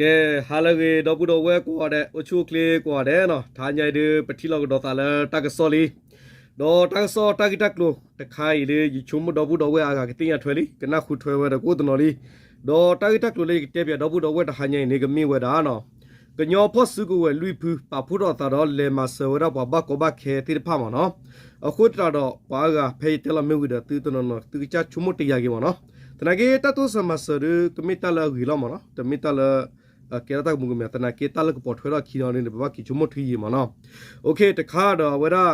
ကဲ, ဟါလၢအဂ့ၤ ဒီပုၢ်ဒီဝဲၢ်ကိးဂၤဒဲး, အိၣ်ဆူၣ်အိၣ်ချ့ကိးဂၤဒဲးနီၤ, တဟါညါအံၤဒုး ပထံၣ်လိာ်ကဒီးသးလၢတၢ်ကစီၣ်လံ. ဒီးတၢ်ကစီၣ်တၢ်ဂ့ၢ်တၢ်ကျိၤတခါအံၤဒုး ယဆိကမိၣ်ဒီပုၢ်ဒီဝဲၢ်အါဂၤကသ့ၣ်ညါထွဲလံ, ကနၢ်ဟူထွဲဝဲဒီးကအိၣ်တနီၤလံ. ဒီးတၢ်ဂ့ၢ်တၢ်ကျိၤလၢယကတဲပၠးဒီပုၢ်ဒီဝဲၢ်တဟါညါအံၤန့ၣ် ကမ့ၢ်ဝဲဒၣ်နီၤ, ကညီဖီၣ်စုကဝဲၤလွံၢ်ဖု ပာ်ဖှိၣ်ထီၣ်အသးဒီးလဲၤမၤစၢၤဝဲဒၣ်ပှၤဘၣ်ကီဘၣ်ခဲသ့ၣ်တဖၣ်မ့ၢ်နီၤ. အဃိသတးဒီး ပှၤအါဂၤဖဲယတဲလီၤမ့ၢ်ဝံၤဒီး သုတနီၤနီၤ သုကစၢ်ဆိကမိၣ်တယာ်က့ၤမ့ၢ်နီၤ. သနာ်က့တၢ်တိစၢၤမၤစၢၤဒုး ကမ့ၢ်တၢ်လၢအဂ့ၤလီၤမ့ၢ်နီၤ, တမ့ၢ်တၢ်လၢ ကဲထီၣ်တၢ်ကမူၤကမဲာ်, သနာ်က့တၢ်လၢကပိာ်ထွဲထီၣ်ခံနီၤန့ၣ် ပဘၣ်က့ၤဆိကမိၣ်ထွဲယံာ်မ့ၢ်နီၤ. တခါဒီးအဝဲဒၣ်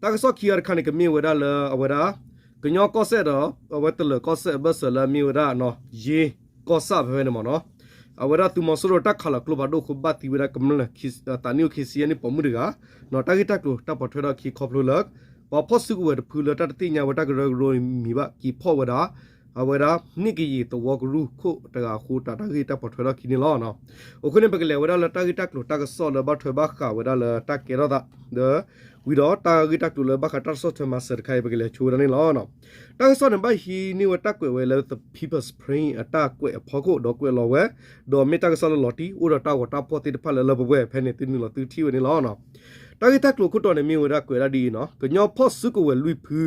တၢ်ကစီၣ်ခံဂၤတခါန့ၣ် ကမ့ၢ်ဝဲဒၣ်လၢအဝဲဒၣ် ကညီကီၢ်စဲၣ်ဒီး အဝဲတလၢၤကီၢ်စဲၣ်အဘၢၣ်စၢၤလၢအမ့ၢ်ဝဲဒၣ် ယ့ကီၢ်ဆၣ်ဖဲဖဲန့ၣ်မ့ၢ်နီၤ. အဝဲဒၣ်သုးမီၤစိရိၤတၢ်ခးလီၤကျိဖးဒိၣ်အဃိ ဘၣ်သံဝဲဒၣ်ကမျၢၢ် သးနံၣ်အိၣ်ခံဆံယဲၢ်နံၣ်ပိာ်မုၣ်တဂၤ, တၢ်ဂ့ၢ်တၢ်ကျိၤတၢ်ပိာ်ထွဲထီၣ်အခံခီဖျိလၢ ပှၤဖီၣ်စုကဝဲၤတဖုလၢတၢ်တသ့ၣ်ညါဝဲတၢ်ကရၢကရိမံၤဘၣ် က့ၤဖီၣ်ဝဲဒၣ် အဝဲဒၣ် နံၣ်ကယံာ်သဝီကရူၢ်ခိၣ်တဂၤအဃိ တၢ်ဂ့ၢ်တၢ်ပိာ်ထွဲထီၣ်ခံန့ၣ်လီၤ. အဃိန့ၣ် ပကလဲၤဝဲဒၣ်လၢတၢ်ဂ့ၢ်တၢ်ကျိၤတၢ်ကစီၣ်လၢဘၣ်ထွဲဘၣ်ဃးဝဲဒၣ်လၢတၢ်ကဲထီၣ်သး ဒီး ဝံၤဒီးတၢ်ဂ့ၢ်တၢ်ကျိၤလၢဘၣ်ဃးတၢ်တဆီၣ်ထွဲမၤစၢၤတခါအံၤ ပကလဲၤဆိဝဲဒၣ်န့ၣ်လီၤ. တၢ်ကစီၣ်န့ၣ် ဘၣ်ဟံးန့ၢ်ဝဲတၢ်ကွဲးဝဲလၢ The People's Spring အတၢ်ကွဲးအဖီခိၣ် ဒီးကွဲးလီၤဝဲ ဒီးမ့ၢ်တၢ်ကစီၣ်လၢလီၤတံၢ် အိၣ်ဒီးတၢ်ဂီၤတၢ်ဖီၣ်သ့ၣ်တဖၣ်လၢလၢပှဲၤပှဲၤ ဖဲန့ၣ်သုနုာ်လီၤသုထံၣ်ဝဲန့ၣ်လီၤ. တၢ်ဂ့ၢ်တၢ်ကျိၤခိၣ်တီန့ၣ်မ့ၢ်ဝဲဒၣ်ကွဲးဒၣ်ဒ်အံၤနီၤ, ကညီဖီၣ်စုကဝဲၤလွံၢ်ဖု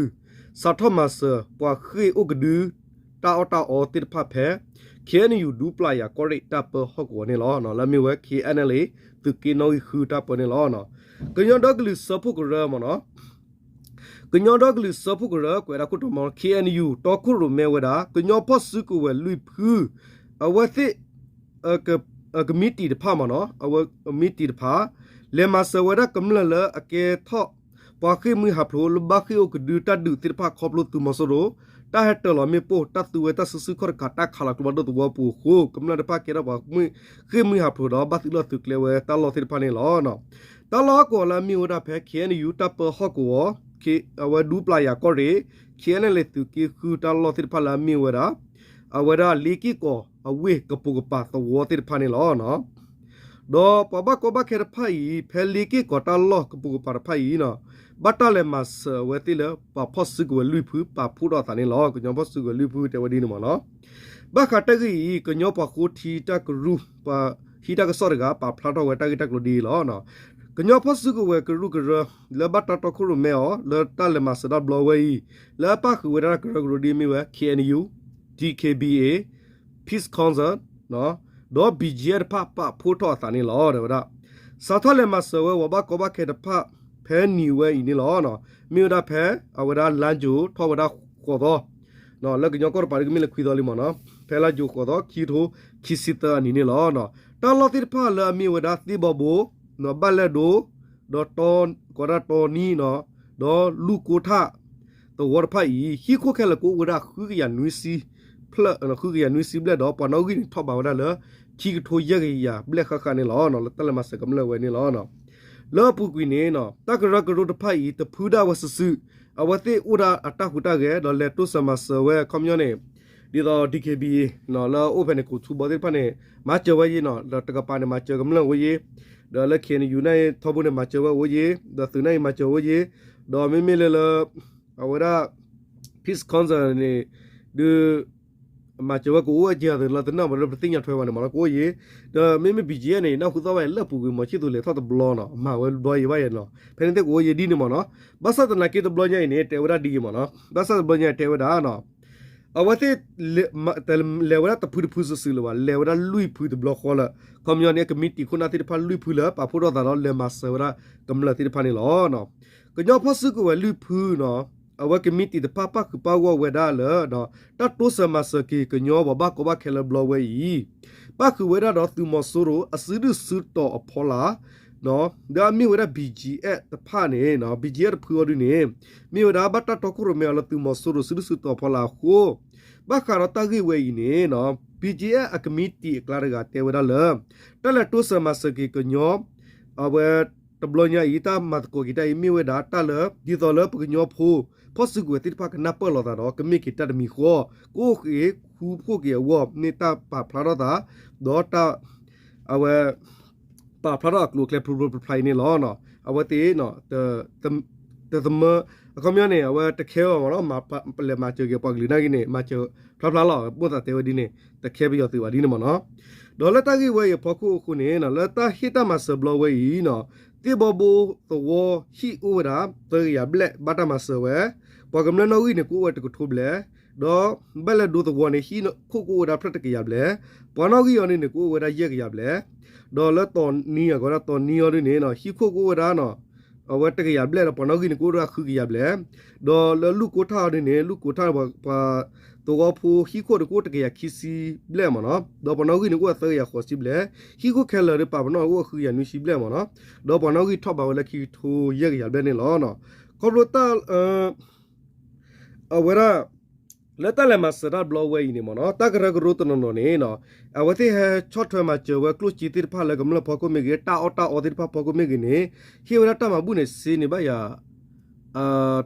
စးထီၣ်မၤစၢၤ ပှၤဃ့ၢ်အိၣ်ကဒု တၢ်အီၣ်တၢ်အီသ့ၣ်တဖၣ်ဖဲ ခ့ၣ်အဲၣ်ယူၣ် ဒူပျၢ်ယၤကီၢ်ရ့ၣ်တၢ်ပၢဟီၣ်ကဝီၤန့ၣ်လီၤ. လၢအမ့ၢ်ဝဲ ခ့ၣ်အဲၣ်ယူၣ် သုးက့နီၣ်ဂံၢ်ဃုတၢ်ပၢန့ၣ်လီၤ. ကညီဒီကလုာ်စၢဖှိၣ်ကရၢမ့ၢ်နီၤ ကညီဒီကလုာ်စၢဖှိၣ်ကရၢ ကွဲးဒၣ်ခိၣ်တီမ့ၢ် ခ့ၣ်အဲၣ်ယူၣ် တီခိၣ်ရိၣ်မဲဝဲဒၣ် ကညီဖီၣ်စုကဝဲၤလွံၢ်ဖု အဝဲသ့ၣ် ကမံးတံာ်တဖၣ်မ့ၢ်နီၤ, အဝဲကမံးတံာ်တဖၣ် လဲၤမၤစၢၤဝဲဒၣ်ကမျၢၢ်လၢအကဲထီၣ် ပှၤဃ့ၢ်မှံဟးဖျိးလၢဘၣ်ဃ့ၢ်အိၣ်ကဒုတၢ်ဒုးသ့ၣ်တဖၣ်ခီဖျိသုးမီၤစိရိၤ တၢ်ဟဲတၢၤလီၤမ့ၣ်ပိၢ် တၢ်သူဝဲတၢ်စုဆူၣ်ခီၣ်တကး တၢ်ခးလီၤကျိဖးဒိၣ်သဝီပူၤအဃိ ကမျၢၢ်တဖၣ်ကဲထီၣ်ပှၤ ဃ့ၢ်မှံဟးဖျိးဒီး ဘၣ်သုးလီၢ်သုးကျဲဝဲတၢ်လီၢ်သ့ၣ်တဖၣ်န့ၣ်လီၤ. တၢ်လီၢ်ဟီၣ်ကဝီၤလၢအမ့ၢ်ဝဲဒၣ်ဖဲ ခ့ၣ်အဲၣ်ယူၣ် တၢ်ပၢဟီၣ်ကဝီၤ အဝဲဒူပျၢ်ယၤကီၢ်ရ့ၣ် ခ့ၣ်အဲၣ်ယူၣ် သုးက့ဃုတၢ်လီၢ်သ့ၣ်တဖၣ်လၢအမ့ၢ်ဝဲဒၣ် အဝဲဒၣ်လ့က့ၢ်ကီၤအဝ့ၢ်ကပိာ်ကပၤသဝီသ့ၣ်တဖၣ်န့ၣ်လီၤ. ဒီးပှၤဘၣ်ကီဘၣ်ခဲတဖၣ်အံၤ ဖဲလ့က့ၢ်ကီၤတၢ်လီၢ်ကပိာ်ကပၤတဖၣ်အံၤ ဘၣ်တၢ်လဲၤမၤစၢၤအဝဲသ့ၣ်လၢ ပှၤဖီၣ်စုကဝဲၤလွံၢ်ဖု ပာ်ဖှိၣ်ထီၣ်အသးန့ၣ်လီၤ. ကညီဖီၣ်စုကဝဲၤလွံၢ်ဖုတဲဝဲဒ်န့ၣ်မ့ၢ်နီၤ. ဘၣ်ဃးတၢ်ဂ့ၢ်အံၤ ကညီပှၤဃိထံတၢ်ကရူၢ် ပှၤဟံးတၢ်ကစီၣ်တဂၤ ပာ်ဖျါထီၣ်ဝဲတၢ်ဂ့ၢ်တၢ်ကျိၤဒ်အံၤလီၤ. ကညီဖီၣ်စုကဝဲၤကရူၢ်ကရၢ လၢဘၣ်တၢ်တီခိၣ်ရိၣ်မဲအီၤ လၢတၢ်လဲၤမၤစၢၤတၢ်ဘျီဝဲအံၤ လၢအပၣ်ဃုာ်ဝဲဒၣ်ကရၢကရိဒ်မ့ၢ်ဝဲ ခ့ၣ်အဲၣ်ယူၣ်, ဒီး ခ့ၣ်ဘံၣ်အ့ၣ်, Peace Council ဒီး ဘံၣ်ကၠံၣ်အ့ၣ် တဖၣ်ပာ်ဖှိၣ်ထီၣ်အသးန့ၣ်လီၤ. တဲဝဲဒၣ် စးထီၣ်လဲၤမၤစၢၤဝဲ ပှၤဘၣ်ကီဘၣ်ခဲတဖၣ် ဖဲနံၤဝဲအံၤန့ၣ်လီၤ. မ့ၢ်ဝဲဒၣ်ဖဲ အဝဲဒၣ်လါယူၤထီၣ်ဝဲဒၣ်ဃိးသီ လၢကညီကီၢ်တပၤဒ်ကမ့ၢ်လၢခွံသီလံမ့ၢ်နီၤ. ဖဲလါယူၤဃိးသီ ခံကထိခံဆံသၢအနံၤန့ၣ်လီၤ. တၢ်လီၢ်သ့ၣ်တဖၣ်လၢအမ့ၢ်ဝဲဒၣ်သ့ၣ်ဘီဘိ, ဘၣ်လဲၣ်ဒိ, ဒီး ကီးဒၣ်တီနံနီၤ, ဒီးလူၢ်ကိထၣ် သဝီတဖၣ်အံၤ ဟံၣ်ခိၣ်ခဲလၢာ်ကအိၣ်ဝဲဒၣ် ဃုကယၤနွံဆံ ဖျၢၣ်, ဃုကယၤနွံဆံဘျဲၣ်ဒီး ပှၤနီၣ်ဂံၢ်န့ၣ်ထီၣ်ဘးဝဲဒၣ်လၢ ခံကထိယဲၢ်ကယၤဘျဲၣ်ဃၣ်ဃၣ်န့ၣ်လီၤ. လၢတၢ်လဲၤမၤစၢၤကမျၢၢ်ဝဲန့ၣ်လီၤ. လၢအပူၤကွံာ်န့ၣ် တၢ်ကရၢကရိတဖၣ်အံၤ တဖုဒၣ်ဝဲစုာ်စုာ်, အဝဲသ့ၣ်အိၣ်ဒၣ်အတၢ်ဟူးတၢ်ဂဲၤ ဒီးလဲၤတိစၢၤမၤစၢၤဝဲအခီပညီန့ၣ် ဒ်သိး DKBA လၢအအိၣ်ဖဲန့ၣ် ကိးထူဘီသ့ၣ်တဖၣ်န့ၣ် မၤစၢၤဝဲယ့ၣ်နီၤ, ဒီးတကပၤန့ၣ် မၤစၢၤကမျၢၢ်အိၣ်ယ့ၣ်, ဒီးလၢ ခ့ၣ်အဲၣ်ယူၣ် န့ၣ် ထီဘိန့ၣ် မၤစၢၤဝဲအိၣ်ယ့ၣ်, ဒီးသုးန့ၣ်အံၤမၤစၢၤအိၣ်ယ့ၣ်, ဒီးမ့မ့ၢ်လၢလၢ အဝဲဒၣ် Peace Council န့ၣ် ဒုး မၤစၢၤဝဲကအိၣ်ဝဲက့ၤအသးလၢတနီၤဘၣ်လၢပသ့ၣ်ညါထွဲဘၣ်န့ၣ်မ့ၢ်နီၤ ကအိၣ်ယ့ၣ်, ဒီးမ့မ့ၢ် ဘံၣ်ကၠံၣ်အ့ၣ် န့ၣ် နၢ်ဟူသီၣ်ဝဲလၢအပူၤကွံာ် မီၤဆံၣ်သူးလဲၤထီၣ်တဘျီနီၤ မၤဝဲဘျီယံၤဘၣ်ယဲနီၤ ဖဲန့ၣ်သ့ၣ်ကအိၣ်ယ့ၣ်ဒ်န့ၣ်မ့ၢ်နီၤ. ဘၣ်ဆၣ်သနာ်က့တဘျီညါအံၤန့ၣ် တဲဝဲဒၣ်ဒ်အံၤမ့ၢ်နီၤ, ဘၣ်ဆၣ်တဘျီညါတဲဝဲဒၣ်နီၤ အဝဲသ့ၣ် လဲၤဝဲဒၣ်တဖုတဖုစုာ်စုာ်လၢၤဘၣ်, လဲၤဝဲဒၣ်လွံၢ်ဖုတဘျီဃီလၢ ခီပညီန့ၣ် ကမံးတံာ်ခိၣ်နၢ်သ့ၣ်တဖၣ်လွံၢ်ဖုလၢ ပာ်ဖှိၣ်ထီၣ်သးဒီးလဲၤမၤစၢၤဝဲဒၣ်ကမျၢၢ်သ့ၣ်တဖၣ်န့ၣ်လီၤ. ကညီဖီၣ်စုကဝဲၤလွံၢ်ဖုနီၤ အဝဲကမံးတံာ်တဖၣ်ပၣ်ဃုာ်ပၣ်ဂီၢ်ဝဲဒၣ်လၢ တၢ်တိစၢၤမၤစၢၤက့ၤကညီပှၤဘၣ်ကီဘၣ်ခဲလၢဘျီဝဲအံၤ ပၣ်ဃုာ်ဝဲဒၣ်ဒီးသုးမီၤစိရိၤအစုဒုၣ်စုတီၤအဖီလာ် ဒီးအမ့ၢ်ဝဲဒၣ် ဘံၣ်ကၠံၣ်အ့ၣ် တဖၣ်န့ၣ် ဘံၣ်ကၠံၣ်အ့ၣ် တဖုအီၤဒုန့ၣ် မ့ၢ်ဝဲဒၣ်ဘၣ်တၢ်တီခိၣ်ရိၣ်မဲအီၤလၢသုးမီၤစိရိၤစုဒုၣ်စုတီၤအဖီလာ်အဃိ ဘၣ်ဃးဒီးတၢ်ဂ့ၢ်ဝဲအံၤန့ၣ် ဘံၣ်ကၠံၣ်အ့ၣ် အကမံးတံာ်အကျါတဂၤတဲဝဲဒၣ်လၢ တၢ်လဲၤတိစၢၤမၤစၢၤက့ၤကညီ အဝဲတဘျီညါအံၤ တၢ်မၤသကိးက့ၤတၢ်အံၤမ့ၢ်ဝဲဒၣ်တၢ်လၢ ဒ်သိးလၢပကညီဖိ ဖီၣ်စုကဝဲၤသ့ၣ်တဖၣ်ကနၢ်ပၢၢ်လိာ်သးဒီး ကမ့ၢ်က့ၤတၢ်တမံၤဃီ ကအိၣ်ဃ့ၢ်ဃူဖိးက့ၤအဂီၢ် မ့ၢ်တၢ်ပာ်ဖျါထီၣ်သး ဒီးတၢ် အဝဲ ပာ်ဖျါထီၣ်အကျိၤအကျဲဖျိဖျိဖျါဖျါအံၤန့ၣ်လီၤ. အဝဲသ့ၣ် တသမၢ အခီပညီန့ၣ် အဝဲတခဲအီၤမ့ၢ်နီၤ, ပလဲၤမၤစၢၤက့ၤပှၤကလုာ်နာ်က့န့ၣ် မၤစၢၤဖျါဖျါလီၤ, မိၣ်သးတဲဝဲဒ်န့ၣ် တခဲပယီၤသုးဘၣ်ဒ်န့ၣ်မ့ၢ်နီၤ. ဒီးလၢတၢ်ဂ့ၢ်ဝဲအံၤအဖီခိၣ်အဃိန့ၣ် လၢတၢ်ဟ့ၣ်တၢ်မၤစၢၤဘျီဝဲအံၤနီၤ သ့ၣ်ဘီဘိသဝီဟံၣ်အိၣ်ဝဲဒၣ် သၢကယၤဘျဲၣ် ဘၣ်တၢ်မၤစၢၤဝဲ, ပှၤကမျၢၢ်နီၣ်ဂံၢ်န့ၣ် ကအိၣ်ဝဲတကထိဘျဲၣ်, ဒီးဘၣ်လဲၣ်ဒိသဝီန့ၣ် ဟံၣ်ခိၣ်ကအိၣ်ဝဲဒၣ်ဖျၢၣ်တကယၤဘျဲၣ်, ပှၤနီၣ်ဂံၢ်အီၤန့ၣ်န့ၣ် ကအိၣ်ဝဲဒၣ်ယဲၢ်ကယၤဘျဲၣ်, ဒီးလၢတီၤနံၤအဂီၢ်ဒၣ် တီၤနံၤအီၤဒ်န့ၣ်နီၤ ဟံၣ်ခိၣ်ကအိၣ်ဝဲဒၣ်နီၤ အဝဲတကယၤဘျဲၣ် ဒီးပှၤနီၣ်ဂံၢ်န့ၣ် ကအိၣ်ဝဲဒၣ်ဃုကယၤဘျဲၣ်, ဒီးလၢလူၢ်ကိထၣ်အီၤဒ်န့ၣ် လူၢ်ကိထၣ်ပှၤ သဝီဖိဟံၣ်ခိၣ်န့ၣ် ကအိၣ်တကယၤခံဆံဘျဲၣ်မ့ၢ်နီၤ ဒီးပှၤနီၣ်ဂံၢ်န့ၣ် ကအိၣ်ဝဲသၢကယၤဃိးဆံဘျဲၣ်, ဟံၣ်ခိၣ်ခဲလၢာ်ဒီးပာ်ပနီၣ်ကအိၣ်ဃုကယၤနွံဆံဘျဲၣ်မ့ၢ်နီၤ, ဒီးပှၤနီၣ်ဂံၢ်ထီၣ်ဘးဝဲလၢခံကထိယဲၢ်ကယၤဘျဲၣ်န့ၣ်လီၤ. ခီဖျိတၢ် အဝဲဒၣ် လၢတၢ်လဲၤမၤစၢၤတၢ်ဘျီဝဲအံၤန့ၣ်မ့ၢ်နီၤ တၢ်ကရၢကရိတနီၤနီၤန့ၣ် အဝဲသ့ၣ်ဟဲဆီၣ်ထွဲမၤစၢၤဝဲကျိၣ်စ့သ့ၣ်တဖၣ်လၢကမျၢၢ်ဖီခိၣ်မ့ၢ်ဂ့ၤ တၢ်အီၣ်တၢ်အီသ့ၣ်တဖၣ်ဖီခိၣ်မ့ၢ်ဂ့ၤန့ၣ် ဟ့ၣ်ဝဲဒၣ်တၢ်မၤဘူၣ်န့ၣ် စ့န့ၣ်ဘၣ်ယၤ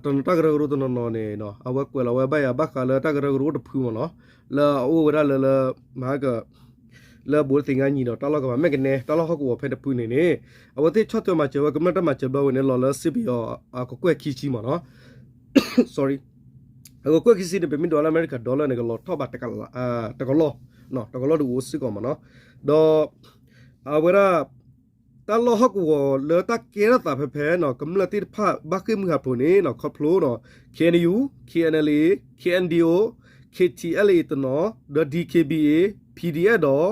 တနီၤတၢ်ကရၢကရိတနီၤနီၤန့ၣ် အဝဲကွဲးလီၤဝဲဘၣ်ယၤဘၣ်ဃးလၢတၢ်ကရၢကရိအိၣ်တဖုမ့ၢ်နီၤ လၢအအိၣ်ဝဲဒၣ်လၢလၢ မဟါက လၢဘူးလၢသ့ၣ်ညါနံၤဒီးတၢ်လီၢ်ကဘၣ်မဲာ်ကနဲ တၢ်လီၢ်ဟီၣ်ကဝီၤဖဲတဖုန့ၣ်န့ၣ် အဝဲသ့ၣ်ဆီၣ်ထွဲမၤစၢၤဝဲကမျၢၢ်တၢ်မၤစၢၤဘျီဝဲန့ၣ် လီၤလၢစ့ပယီၤအကကွဲၢ်ခံဆံမ့ၢ်နီၤ sorry အကကွဲၢ်ခံဆံန့ၣ် ပမ့ၢ်ဒိးလၢအမဲရကၤ dollar န့ၣ် ကလီၤထီၣ်ဘး တကလီၢ် တကလီၢ်တအိၣ်စ့ၢ်ကီးမ့ၢ်နီၤ ဒီး အဝဲဒၣ် တၢ်လီၢ်ဟီၣ်ကဝီၤလၢတၢ်ကဲထီၣ်သးဖဲဖဲနီၤ ကမျၢၢ်သ့ၣ်တဖၣ်ဘၣ်ဃ့ၢ်မှံဟးဖျိးန့ၣ်နီၤ ခီဖျိနီၤ K N U, K N D O, K T L A တနီၤ ဒီး D K B A, P D F ဒီး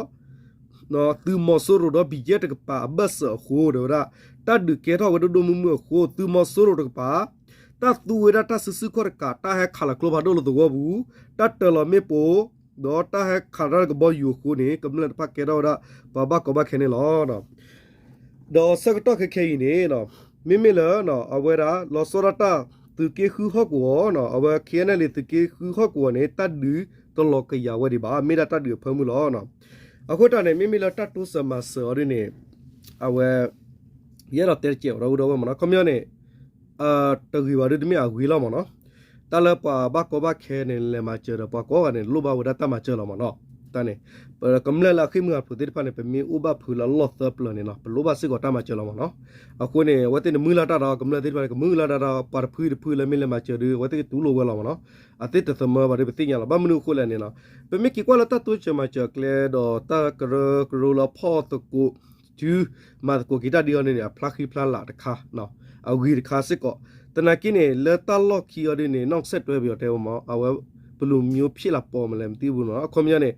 သုးမီၤစိရိၤဒီး ဘံၣ်ယဲၢ်တကပၤအဘၢၣ်စၢၤအဃိ တဲဝဲဒၣ် တၢ်ဒုးကဲထီၣ်ဝဲဒိၣ်ဒိၣ်မုၢ်မုၢ်အဃိ သုးမီၤစိရိၤတကပၤ တၢ်သူဝဲဒၣ်တၢ်စုဆူၣ်ခီၣ်တကး တၢ်ဟဲခးလီၤကျိဖးဒိၣ်လၢသဝီပူၤ တၢ်တၢၤလီၤမ့ၣ်ပိၢ် ဒီးတၢ်ဟဲခးတၢ်လၢကဘီယူၤအဃိန့ၣ် ကမျၢၢ်တဖၣ်ကဲထီၣ်ဝဲဒၣ် ပှၤဘၣ်ကီဘၣ်ခဲန့ၣ်လီၤ. ဒီးဆၢကတီၢ်ခဲခဲအံၤန့ၣ် မ့မ့ၢ်လၢ အဝဲဒၣ် လီၤဆီဒၣ်တၢ်သုးက့ဃုဟီၣ်ကဝီၤ အဝဲ K N L A သုးက့ဃုဟီၣ်ကဝီၤန့ၣ် တၢ်ဒုးတလီၤကယၤဝဲဒံးဘၣ် မ့ၢ်ဒၣ်တၢ်ဒုးအဖၢမုၢ်လီၤ. အဃိတၢ်န့ၣ် မ့မ့ၢ်လၢတၢ်တိစၢၤမၤစၢၤအီၤဒ်န့ၣ် အဝဲ ယအဲၣ်ဒိးတဲတကဲးဒီပုၢ်ဒီဝဲၢ်မ့ၢ်နီၤ ခီပညီန့ၣ် တဂ့ၤဘၣ်ဒုးတမ့ၢ်အဂ့ၤလီၤမ့ၢ်နီၤ တၢ်လၢပှၤဘၣ်ကီဘၣ်ခဲန့ၣ် လဲၤမၤစၢၤဒီးပှၤကိးဂၤန့ၣ် လိၣ်ဘၣ်ဝဲဒၣ်တၢ်မၤစၢၤလီၤမ့ၢ်နီၤ တၢ်န့ၣ် ပကမျၢၢ်လၢအဃ့ၢ်မှံဟးဖျိးသ့ၣ်တဖၣ်န့ၣ် ပမ့ၢ်အိၣ်ဘၣ်ဖုးလၢအလီၢ်သၢပျၢၤန့ၣ်နီၤ ပလိၣ်ဘၣ်စ့ၢ်ကီးတၢ်မၤစၢၤလီၤမ့ၢ်နီၤ အဃိန့ၣ် အဝဲသ့ၣ်န့ၣ်မုၢ်လၢ်တၢ်ဒီး ကမျၢၢ်သ့ၣ်တဖၣ်န့ၣ် ကမုၢ်လၢ်တၢ်ဒီး ပှၤတဖုတဖုလၢမ့ၢ်လဲၤမၤစၢၤဒုး အဝဲသ့ၣ်ကတူၢ်လိာ်ဝဲလီၤမ့ၢ်နီၤ အသ့ၣ်တသမၢဘၣ်ဒုးပသ့ၣ်ညါလီၤ ဘၣ်မနုၤအဃိလဲၣ်န့ၣ်နီၤ ပမ့ၢ်က့ၤကွၢ်လၢတၢ်တိစၢၤမၤစၢၤအကျဲဒီးတၢ်ကရၢကရိလၢအဖီၣ်သကိး တုၤမၤသကိးက့ၤတၢ်ဒ်အီၤန့ၣ်န့ၣ် အဖျါဃံဖျါလၤတခါ အဂ့ၤတခါစ့ၢ်ကီး သနာ်က့န့ၣ် လၢတၢ်လီၢ်ခံအီၤဒ်န့ၣ် နောက်ဆက်တွဲပယီၤတဲဝဲမ့ၢ် အဝဲ ဘယ်လိုမျိုးဖြစ်လာပေါ်မလဲမသိဘူးနီၤ အခီပညီန့ၣ်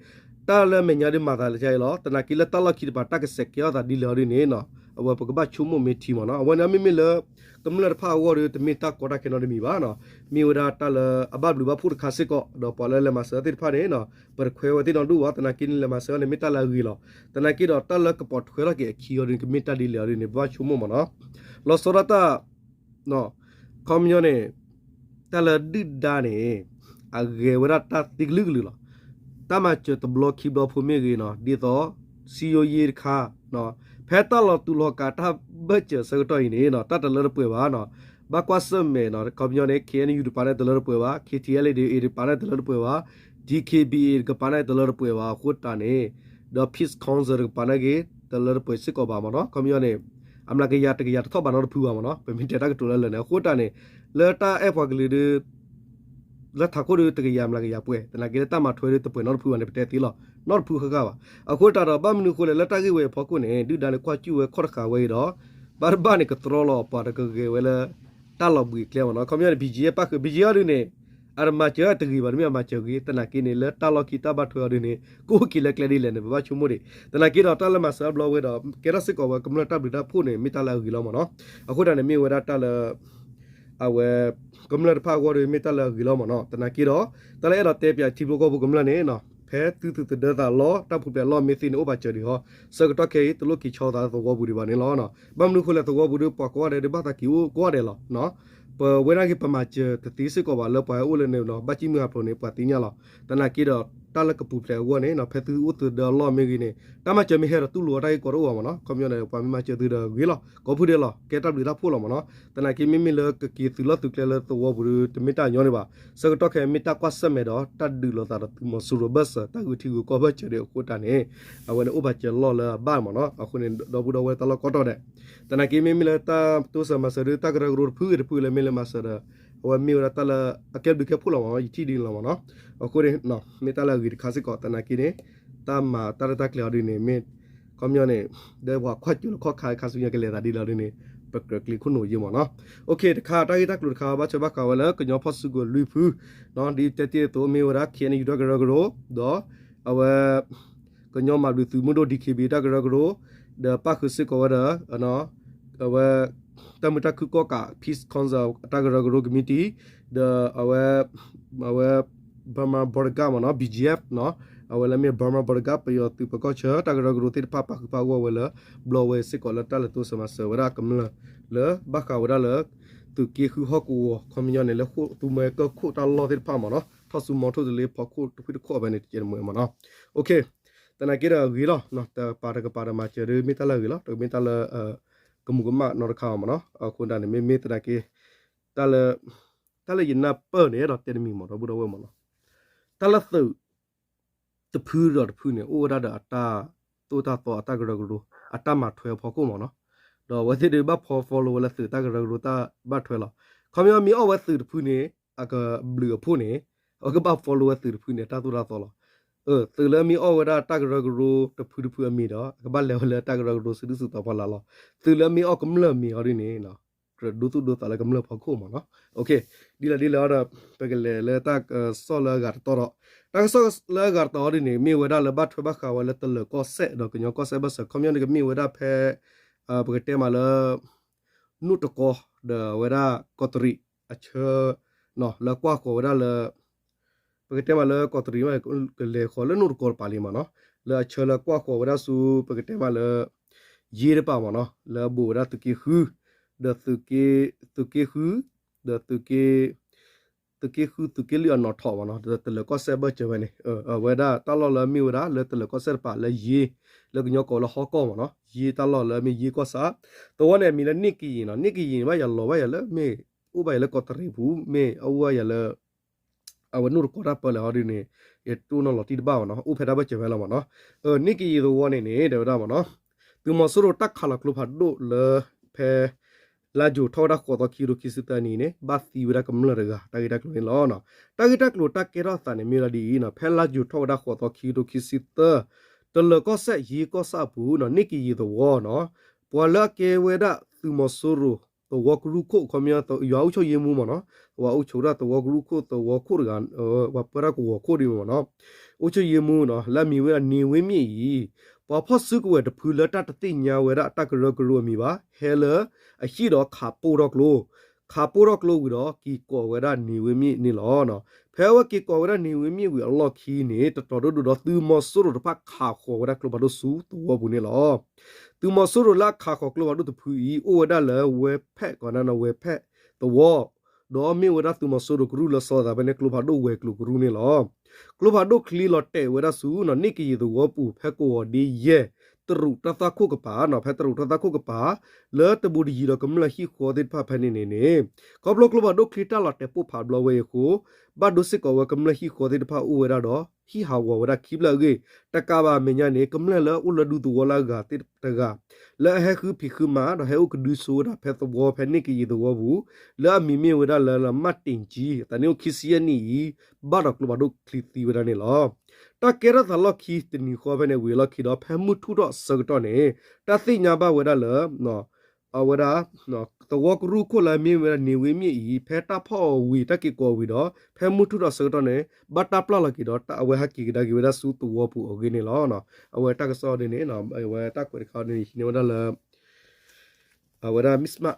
တၢ်လၢမဲာ်ညါဒုးမၤသးလၢကါအံၤလီၤ သနာ်က့လၢတၢ်လီၢ်ခံတပၤ တၢ်ကဆဲးကဲထီၣ်သးဒ်လဲၣ်အီၤဒ်န့ၣ်နီၤ အဝဲပကဘၣ်ဆိကမိၣ်မ့ၢ်ထံမ့ၢ်နီၤ အဝဲန့ၣ်မ့မ့ၢ်လၢ ကမျၢၢ်တဖၣ်အဂီၢ်ဒီး တမ့ၢ်တၢ်ကီတၢ်ခဲနီတမံၤဘၣ်နီၤ မ့ၢ်ဝဲဒၣ်တၢ်လၢအဘၣ်ဘျုးဘၣ်ဖှိၣ်တခါစ့ၢ်ကီး ဒီးပှၤလၢလဲၤမၤစၢၤသ့ၣ်တဖၣ်န့ၣ်နီၤ ပတခွဲးဝဲသ့ၣ်နီတဒူၣ်ဘၣ် သနာ်က့န့ၣ် လဲၤမၤစၢၤန့ၣ် မ့ၢ်တၢ်လၢအဂ့ၤလီၤ သနာ်က့ဒီးတၢ်လၢကပိာ်ထွဲထီၣ်က့ၤအခံအီၤဒ်န့ၣ် ကမ့ၢ်တၢ်ဒ်လဲၣ်အီၤဒ်န့ၣ် ပဘၣ်ဆိကမိၣ်မ့ၢ်နီၤ လီၤဆီဒၣ်တၢ် ခီပညီန့ၣ် တၢ်လၢဒုၣ်ဒါန့ၣ် အဂဲၤဝဲဒၣ်တၢ်သံကလုာ်ကလုာ်လီၤ တၢ်မၤစၢၤတဘျီခံဘျီဖိမ့ၢ်ဂ့ၤနီၤ ဒ်သိး စည်းရုံးရေးတခါ ဖဲတၢ်လီၤတူာ်လီၤကာ်တၢ်ဘၢၣ်စၢၤဆၢကတီၢ်အံၤန့ၣ်နီၤ တၢ်တလၢတပှဲၤဘၣ်နီၤ ဘၣ်ကွၢ်ဆၢၣ်မဲာ်နီၤ ခီပညီန့ၣ် K N U တကပၤန့ၣ်တလၢတပှဲၤဘၣ် K T L A တကပၤန့ၣ်တလၢတပှဲၤဘၣ် D K B A တကပၤန့ၣ်တလၢတပှဲၤဘၣ် အဃိတၢ်န့ၣ် ဒီး Peace Council တကပၤန့ၣ်ဂ့ၤ တလၢတပှဲၤစ့ၢ်ကီးဘၣ်မ့ၢ်နီၤ ခီပညီန့ၣ် အမျးကယၤတကယၤတထီၣ်ဘးနီတဖုဘၣ်မ့ၢ်နီၤ ပမ့ၢ်တဲတၢ်ကတိၤလၢလၢာ်န့ၣ် အဃိတၢ်န့ၣ် လၢတၢ်အဲၣ်ပှၤကလုာ်ဒီး လၢထးခိၣ်ဒီးတကယၤမျးကယၤပှဲၤ သနာ်က့လၢတၢ်မၤထွဲဒီးတပှဲၤနီတဖုဘၣ်န့ၣ် ပတဲသ့လီၤ နီတဖုဃၣ်ဃၣ်ဘၣ် အဃိတၢ်ဒီး ဘၣ်မနုၤအဃိလဲၣ် လၢတၢ်ဂ့ၢ်ဝဲအဖီခိၣ်န့ၣ် ဒုၣ်ဒါန့ၣ်ကွၢ်စူၣ်ဝဲခီၣ်တဃာ်ဝဲအံၤဒီး ဘၣ်တဘၣ်န့ၣ် ကတြီလီၤပှၤဒီးကဂဲၤဝဲလၢ တၢ်လီၤဘှံးအကျဲမ့ၢ်နီၤ ခီပညီန့ၣ် ဘံၣ်ကၠံအပၣ်ဃုာ် ဘံၣ်ကၠံအီၤဒုးန့ၣ် အတမၤစၢၤတဂ့ၤဘၣ် တမ့ၢ်အမၤစၢၤဂ့ၤ သနာ်က့န့ၣ် လၢတၢ်လီၢ်ခံတၢ်ဘၣ်ထွဲအီၤဒုးန့ၣ် ကအိၣ်က့ၤလၢကျဲဒ်လဲၣ်န့ၣ် ပဘၣ်ဆိကမိၣ်ဒံး သနာ်က့ဒီးတၢ်လၢမၤစၢၤအဘျီဝဲဒီး ကဲထီၣ်စ့ၢ်ကီးဝဲကမျၢၢ်တၢ်ဘျုးတၢ်ဖှိၣ်န့ၣ် မ့ၢ်တၢ်လၢအဂ့ၤလီၤမ့ၢ်နီၤ အဃိတၢ်န့ၣ်မ့ၢ်ဝဲဒၣ်တၢ်လၢ အဝဲ ကမျၢၢ်တဖၣ်အဂီၢ်ဒီးမ့ၢ်တၢ်လၢအဂ့ၤလီၤမ့ၢ်နီၤ သနာ်က့ဒီး တၢ်လၢအဲၣ်ဒိးတဲပၠးထံဖိကီၢ်ဖိကမျၢၢ်န့ၣ်နီၤ ဖဲသုသူၣ်သုသဒၢသးလီၤ တၢ်ပူၤဖျဲးအလီၢ်မ့ၢ်သ့န့ၣ် အိၣ်ဘၣ်စၢၤဒံးဟီ ဆၢကတီၢ်ခဲအံၤ တလိၣ်က့ၤဆီသးလၢသဝီပူၤဒံးဘၣ်န့ၣ်လီၤ. ဘၣ်မနုၤအဃိလဲၣ် သဝီပူၤဒီး ပှၤကိးဂၤဒဲးဒီး ဘၣ်သးက့ၤအိၣ်ကိးဂၤဒဲးလီၤ. ပဝဲဒၣ်က့ၤ ပမၤစၢၤတသ့စ့ၢ်ကီးဘၣ် လၢပှၤဟဲအိၣ်လၢန့ၣ်နီၤ ဘၣ်ကံၣ်မုၢ်ဟးဖျိးန့ၣ် ပှၤသ့ၣ်ညါလီၤ. သနာ်က့ဒီး တၢ်လၢကပူၤဖျဲးအဂီၢ်န့ၣ်နီၤ ဖဲသုအိၣ်သုဒၢအလီၢ်မ့ၢ်ဂ့ၤန့ၣ် တၢ်မၤစၢၤမ့ၢ်ဟဲဒီးတူၢ်လိာ်အီၤတၢ်ဂ့ၢ်ကီတအိၣ်ဘၣ်မ့ၢ်နီၤ. ခီပညီန့ၣ် ပှၤမ့ၢ်မၤစၢၤသုဒီးဂ့ၤလီၤ ကိးဖုဒဲးလီၤ ကဲတၢ်ဘျုးတၢ်ဖှိၣ်လီၤမ့ၢ်နီၤ. သနာ်က့မ့မ့ၢ်လၢကက့ၤသုးလီၢ်သုးကျဲလၢသဝီပူၤဒီး တမ့ၢ်တၢ်ညီန့ၣ်ဘၣ်. ဆၢကတီၢ်ခဲအံၤ မ့ၢ်တၢ်ကွၢ်ဆၢၣ်မဲာ်ဒီး တၢ်ဒုးလိာ်သးဒီးသုးမီၤစိရိၤဘၢၣ်စၢၤ တၢ်ဂုာ်ထံဂုာ်ကီၢ်ဘၢၣ်စၢၤဒီးအဃိတၢ်န့ၣ် အဝဲန့ၣ်အိၣ်ဘၣ်စၢၤလီၢ်လၢအဘၣ်မ့ၢ်နီၤ. အဃိန့ၣ် ဒီပုၢ်ဒီဝဲၢ်တၢ်လီၢ်ကိးတီၤဒဲး သနာ်က့မ့မ့ၢ်လၢတၢ် တိစၢၤမၤစၢၤဒီး တၢ်ကရၢကရိတဖုဂ့ၤတဖုလၢမ့ၢ်လၢမၤစၢၤဒီး အဝဲမ့ၢ်ဝဲဒၣ်တၢ်လၢအကဲဘျုးကဲဖှိၣ်လီၤမ့ၢ်နီၤ ယထံၣ်ဒ်န့ၣ်လီၤမ့ၢ်နီၤ. အဃိန့ၣ် မ့ၢ်တၢ်လၢအဂ့ၤတခါစ့ၢ်ကီး သနာ်က့န့ၣ် တၢ်မၤတၢ်ရဲၣ်တၢ်ကျဲၤအီၤဒ်န့ၣ် မ့ၢ် ခီပညီန့ၣ် ဒီးပှၤကွၢ်စူၣ်လၢခီၣ်ခါခါဆူညါကလဲၤသးဒ်လဲၣ်ဒ်န့ၣ် ပကြၢးကျ့ခိၣ်နူာ်ယ့မ့ၢ်နီၤ. တခါ တၢ်ဂ့ၢ်တၢ်ကျိၤတခါ ဘၣ်ထွဲဘၣ်ဃးဝဲလၢကညီဖီၣ်စုကဝဲၤလွံၢ်ဖု ဒ်တဲတ့ၢ်အသိး မ့ၢ်ဝဲဒၣ် ခ့ၣ်အဲၣ်ယူၣ် တၢ်ကရၢကရိ ဒီး အဝဲ ကညီမၤဘျုးသုးမုၢ်ဒိၣ် DKBA တၢ်ကရၢကရိ ဒီးပၣ်ဃုာ်စ့ၢ်ကီးဝဲဒီး အဝဲ တၢ်မုာ်တၢ်ခုၣ်ကီၣ်ကး Peace Council တၢ်ကရၢကရိ committee ဒီးအဝဲ အဝဲ Burma Bodyguard မ့ၢ်နီၤ BGF နီၤ အဝဲလၢမ့ၢ် Burma Bodyguard ပယီၤသုးပၢၤကီၢ်ဆၢ တၢ်ကရၢကရိသ့ၣ်တဖၣ် ပာ်ဃုာ်ပာ်ဂီၢ်ဝဲလၢ ဘျီဝဲစ့ၢ်ကီးလၢတၢ်လဲၤတိစၢၤမၤစၢၤဝဲဒၣ်ကမျၢၢ်လၢ ဘၣ်ဃးဝဲဒၣ်လၢ သုးက့ဃုဟီၣ်ကဝီၤ ခီပညီန့ၣ် လၢဃိၣ်သူမွဲကၢၢ်ခိၣ်တၢ်လီၢ်သ့ၣ်တဖၣ်မ့ၢ်နီၤ ထီၣ်ဆူမီထိၣ်တလ့ဖီခိၣ်တဖုတခိၣ်ဖဲန့ၣ် တကဲးတမှဲၤမ့ၢ်နီၤ. သနာ်က့ဒီးအဂ့ၤလီၤ တပာ်တကပၤဒီးမၤစၢၤဒီးမ့ၢ်တၢ်လၢအဂ့ၤလီၤ တမ့ၢ်တၢ်လၢ ကမူးကမၣ်နီတခါမ့ၢ်နီၤ. အဃိဒၣ်န့ၣ် မ့မ့ၢ်သနာ်က့ တၢ်လၢ တၢ်လၢယနၢ်ပၢၢ်န့ၣ် အဲၣ်ဒိးတဲတမံၤမ့ၢ်ဒီပုၢ်ဒီဝဲၢ်မ့ၢ်နီၤ တၢ်လၢသုး တဖုဒီးတဖုန့ၣ် အိၣ်ဝဲဒၣ်ဒီးအတၢ်သိၣ်တၢ်သီအတၢ်ကရၢကရိ အတၢ်မၤထွဲအဖီခိၣ်မ့ၢ်နီၤ. ဒီးအဝဲသ့ၣ်ဒုးဘၣ်ဖီ follow ဝဲလၢသုးတၢ်ကရၢကရိတၢ်ဘၣ်ထွဲလီၤ. ခီပညီမ့ၢ်အီၣ်ဝဲသုးတဖုန့ၣ် အကဘျုးအဖှိၣ်န့ၣ် အဝဲကဘၣ် follow ဝဲသုးတဖုန့ၣ် တၢ်သိၣ်တၢ်သီလီၤ. သုးလၢမ့ၢ်အီၣ်ဝဲဒၣ်တၢ်ကရၢကရိတဖုတဖုအမံၤဒီး အကဘၣ်လဲၤဝဲလၢတၢ်ကရၢကရိစုဒုၣ်စုတီၤဖီလာ်လီၤ. သုးလၢမ့ၢ်အီၣ်ကမျၢၢ်မံၤအီၤဒ်န့ၣ် ကြၢးဒိသူၣ်ဒိသးလၢကမျၢၢ်ဖီခိၣ်မ့ၢ်နီၤ. ဒ်လဲၣ်ဒ်လဲၣ်ဒီး ပကလဲၤလၢတၢ်ကစီၣ်လၢအဂၤတတီဒီး တၢ်ကစီၣ်လၢအဂၤတတီအီၤဒ်န့ၣ် မ့ၢ်ဝဲဒၣ်လၢဘၣ်ထွဲဘၣ်ဃးဝဲလၢတလၢၤကီၢ်စဲၣ်ဒီးကညီကီၢ်စဲၣ်ဘၢၣ်စၢၤ ခီပညီန့ၣ်ကမ့ၢ်ဝဲဒၣ်ဖဲ ပကတဲမးလၢ နိၣ်တကီ ဒီးအဝဲဒၣ်ကီးတရံးအဆၢ လၢကွၢ်ဃီၤဝဲဒၣ်လၢ ပကတဲမးလၢကီးတရံး ကလဲၤဃီၤလၢနိၣ်တကီတပၤလံမ့ၢ်နီၤ လၢအဆၢလၢကွၢ်ဃီၤဝဲဒၣ်ဆူ ပကတဲမးလၢ ယ့တပၤမ့ၢ်နီၤ လၢအဘူးဝဲဒၣ်သုးက့ဃု ဒီး သုးက့ဃု ဒီး သုးက့ဃုသုးက့လွံၢ်အနီၣ်ထီၣ်မ့ၢ်နီၤ တလၢၤကီၢ်စဲၣ်ဘၢၣ်စၢၤဝဲန့ၣ် အဝဲဒၣ်တၢ်လီၢ်လၢအမ့ၢ်ဝဲဒၣ်လၢတလၢၤကီၢ်စဲၣ်တပၤလၢယ့ လၢကညီကိးလၢဟီၣ်ကီၢ်မ့ၢ်နီၤ ယ့တၢ်လီၢ်လၢအမ့ၢ်ယ့ကီၢ်ဆၣ် သဝီန့ၣ်အမံၤလၢနံၣ်ကယံၤနီၤ နံၣ်ကယံၤန့ၣ် ဘၣ်ယၤလီၤဘၣ်ယၤလၢမ့ၢ် အိၣ်ဘၣ်ယၤလၢကီးတရံးပူၤ မ့ၢ်အိၣ်ဘၣ်ယၤလၢ အဝဲနိၣ်တကီတၢ်ပၢလၢာ်ဟီဒ်န့ၣ် ယတိၢ်နီၣ်လီၤတံၢ်တဘၣ်မ့ၢ်နီၤ အိၣ်ဖဲတၢ်ဘၢၣ်စၢၤဖဲလီၤမ့ၢ်နီၤ နံၣ်ကယံၤသဝီန့ၣ်န့ၣ် တဲဝဲဒၣ်မ့ၢ်နီၤ သုးမီၤစိရိၤတၢ်ခးလီၤကျိဖးဒိၣ်လၢ ဖဲ လါယူၤထီၣ်ဝဲဒၣ်ဃိးသီခံကထိခံဆံသၢနံၤန့ၣ် ဘၣ်သံဝဲဒၣ်ကမျၢၢ်တဂၤ တၢ်ဂ့ၢ်တၢ်ကျိၤန့ၣ်လီၤ. တၢ်ဂ့ၢ်တၢ်ကျိၤတၢ်ကဲထီၣ်အသးန့ၣ်မ့ၢ်ဝဲဒၣ်ဒ်အံၤနီၤ ဖဲလါယူၤထီၣ်ဝဲဒၣ်ဃိးသီခံကထိခံဆံသၢ တလၢၤကီၢ်စဲၣ်ယ့ကီၢ်ဆၣ်အပူၤနီၤ နံၣ်ကယံၤသဝီနီၤ ပှၤလၢအကဲဝဲဒၣ်သုးမီၤစိရိၤသဝီကရူၢ်ခိၣ် ခီပညီ ယွၤအုပ်ချုပ်ရေးမှူးမ့ၢ်နီၤ ပှၤအုပ်ချုပ်ဒၣ်သဝီကရူၢ်ခိၣ်သဝီခိၣ်တဂၤ ပှၤပၢတၢ်ကဝီၤခိၣ်ဒ်မ့ၢ်နီၤ အုပ်ချုပ်ရေးမှူးနီၤ လၢအမံၤဝဲဒၣ် နေဝင်းမြင့် အံၤ ပှၤဖီၣ်စုကဝဲၤတဖုလၢတၢ်တသ့ၣ်ညါဝဲဒၣ်တၢ်ကရၢကရိအမံၤဘၣ် ဟဲလၢအဟံၣ်ဒီးခးပိၢ်ထီၣ်ကျိ ခးပိၢ်ထီၣ်ကျိဝံၤဒီး က့ၤကိးဝဲဒၣ် နေဝင်းမြင့် န့ၣ်လီၤ. ဖဲအဝဲက့ၤကိးဝဲဒၣ် နေဝင်းမြင့် ဝံၤအလီၢ်ခံန့ၣ် တတီၤဒိၣ်ဒိၣ်ဒီးသုးမီၤစိရိၤတဖၣ်ခးဃီၤဝဲဒၣ်ကျိဖးဒိၣ်ဆူသဝီပူၤန့ၣ်လီၤ. သုးမီၤစိရိၤလၢအခးဃီၤကျိဖးဒိၣ်တဖုအံၤ အိၣ်ဝဲဒၣ်လၢဝဲဖဲၣ် ကီးနၢ်နီၤ ဝဲဖဲၣ်သဝီ ဒီးမ့ၢ်ဝဲဒၣ်သုးမီၤစိရိၤကရူၢ်လၢစီၤသးဖဲန့ၣ် ကျိဖးဒိၣ်ဝဲၤကျိၤကရူၢ်န့ၣ်လီၤ. ကျိဖးဒိၣ်ချံလီၤတဲာ်ဝဲဒၣ်ဆူ နံၣ်ကယံၤသဝီပူၤ ဖဲကဝီၤဒ့ယဲၢ် တရူးတၢ်သၣ်ခိၣ်ကပၤနီၤ ဖဲတရူးတၢ်သၣ်ခိၣ်ကပၤ လၢတဘူးတယံၤဒီးကမျၢၢ်ဟံၣ်ဃီသ့ၣ်တဖၣ်ဖဲန့ၣ်န့ၣ်န့ၣ် ခီဖျိကျိဖးဒိၣ်ချံတၢ်လီၤတဲာ်ပိၢ်ဖးဘျီဝဲအံၤအဃိ ဘၣ်ဒိစ့ၢ်ကီးဝဲကမျၢၢ်ဟံၣ်ဃီသ့ၣ်တဖၣ်အိၣ်ဝဲဒၣ်ဒီး ဟံၣ်ဟးဂီၤဝဲဒၣ်ခံဖျၢၣ်အဂ့ၢ် တကးဘၣ်အမဲာ်ညါန့ၣ် ကမျၢၢ်လၢအအိၣ်လၢဒူသဝီလၢအဂၤသ့ၣ်တဂၤ လၢအဟဲဃုဖံးဃုမၤ ဒီးဟဲအိၣ်ကဒုဆိဝဲဒၣ်ဖဲသဝီဖဲနံၣ်ကယံၤသဝီပူၤ လၢအမံၤမ့ၢ်ဝဲဒၣ်လၢ မၣ်တ့ၣ်ကၠံ အသးနံၣ်အိၣ်ခံဆံယဲၢ်နံၣ်အံၤ ဘၣ်ဒီးကျိဖးဒိၣ်ချံသံဝဲဒၣ်န့ၣ်လီၤ. တၢ်ကဲထီၣ်သးလီၢ်ခံတနံၤဃီဖဲန့ၣ်ဝံၤအလီၢ်ခံဒီး ဖဲမုၢ်ထူၣ်ထီၣ်အဆၢကတီၢ်န့ၣ် တၢ်သ့ၣ်ညါဘၣ်ဝဲဒၣ်လၢ အဝဲဒၣ် သဝီကရူၢ်ခိၣ်လၢအမ့ၢ်ဝဲဒၣ် နေဝင်းမြင့် အံၤ ဖဲတၢ်ဖီၣ်အီၤဝံၤ တၢ်က့ၤကိးအီၤဝံၤဒီး ဖဲမုၢ်ထူၣ်ထီၣ်အဆၢကတီၢ်န့ၣ် ဘၣ်တၢ်ပျၢ်လီၤက့ၤဒီးတၢ်အဝဲဟဲက့ၤကဒါက့ၤဝဲဒၣ်ဆူသဝီပူၤအဂ့ၢ်န့ၣ်လီၤ. အဝဲတၢ်ကစီၣ်အီၤဒ်န့ၣ် အဝဲတၢ်ကွဲးတခါအီၤဒ်န့ၣ် ဟံးန့ၢ်ဝဲဒၣ်လၢ အဝဲဒၣ် Miss Mark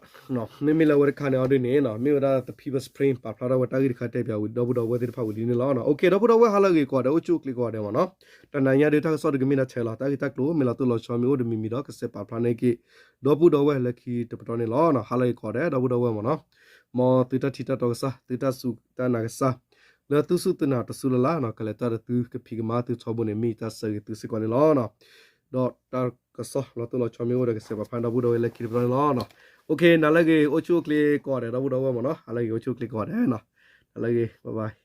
မ့မ့ၢ်လၢအဝဲတခါန့ၣ်အီၤဒ်န့ၣ် မ့ၢ်ဝဲဒၣ် The People's Spring ပာ်ဖျါထီၣ်ဝဲတၢ်ဂ့ၢ်တခါတဲပၠးဝံၤ ဒီပုၢ်ဒီဝဲၢ်သ့ၣ်တဖၣ်ဝံၤလံန့ၣ်လီၤ. ဒီပုၢ်ဒီဝဲၢ်ဟါလၢအဂ့ၤကိးဂၤဒဲး အိၣ်ဆူၣ်အိၣ်ချ့ကိးဂၤဒဲးမ့ၢ်နီၤ. တနၤညါဒ်တၢ်ကစီၣ်ဒ်ကမ့ၢ်ဒၣ်ထဲလီၤ တၢ်ဂ့ၢ်တၢ်ကျိၤ မ့ၢ်လီၤတိၢ်လီၤဆီမ့ၢ်အိၣ်တမံၤမံၤဒီး ကစဲးပာ်ဖျါန့ၢ်က့ၤ ဒီပုၢ်ဒီဝဲၢ်လၢခံတပတီၢ်န့ၣ်လီၤ. ဟါလၢအဂ့ၤကိးဂၤဒဲး ဒီပုၢ်ဒီဝဲၢ်မ့ၢ်နီၤ. မ်သုတၢ်ထံၣ်တၢ်တီကစၢ် သုတၢ်စူၢ်တၢ်နာ်ကစၢ် လၢသုစူၢ်သုနာ်တစူၢ်လၢ်လၢ်နီၤ ကလဲၤတၢ်ဒီးသုကဖံးကမၤသုထီဘိန့ၣ် မ့ၢ်တၢ်ဆၢဂ့ၤသုစ့ၢ်ကီးန့ၣ်လီၤ. ဒီးတၢ်ကစီၣ်လီၤတိၢ်လီၤဆီမ့ၢ်အိၣ်ဒီး ကစဲးပာ်ဖျါဒီပုၢ်ဒီဝဲၢ်လၢခံတပတီၢ်န့ၣ်လီၤ. နၤလၢအဂ့ၤ အိၣ်ဆူၣ်အိၣ်ချ့ကိးဂၤဒဲး ဒီပုၢ်ဒီဝဲၢ်မ့ၢ်နီၤ. ဟါလၢအဂ့ၤ အိၣ်ဆူၣ်အိၣ်ချ့ကိးဂၤဒဲးနီၤ. နၤလၢအဂ့ၤ bye bye.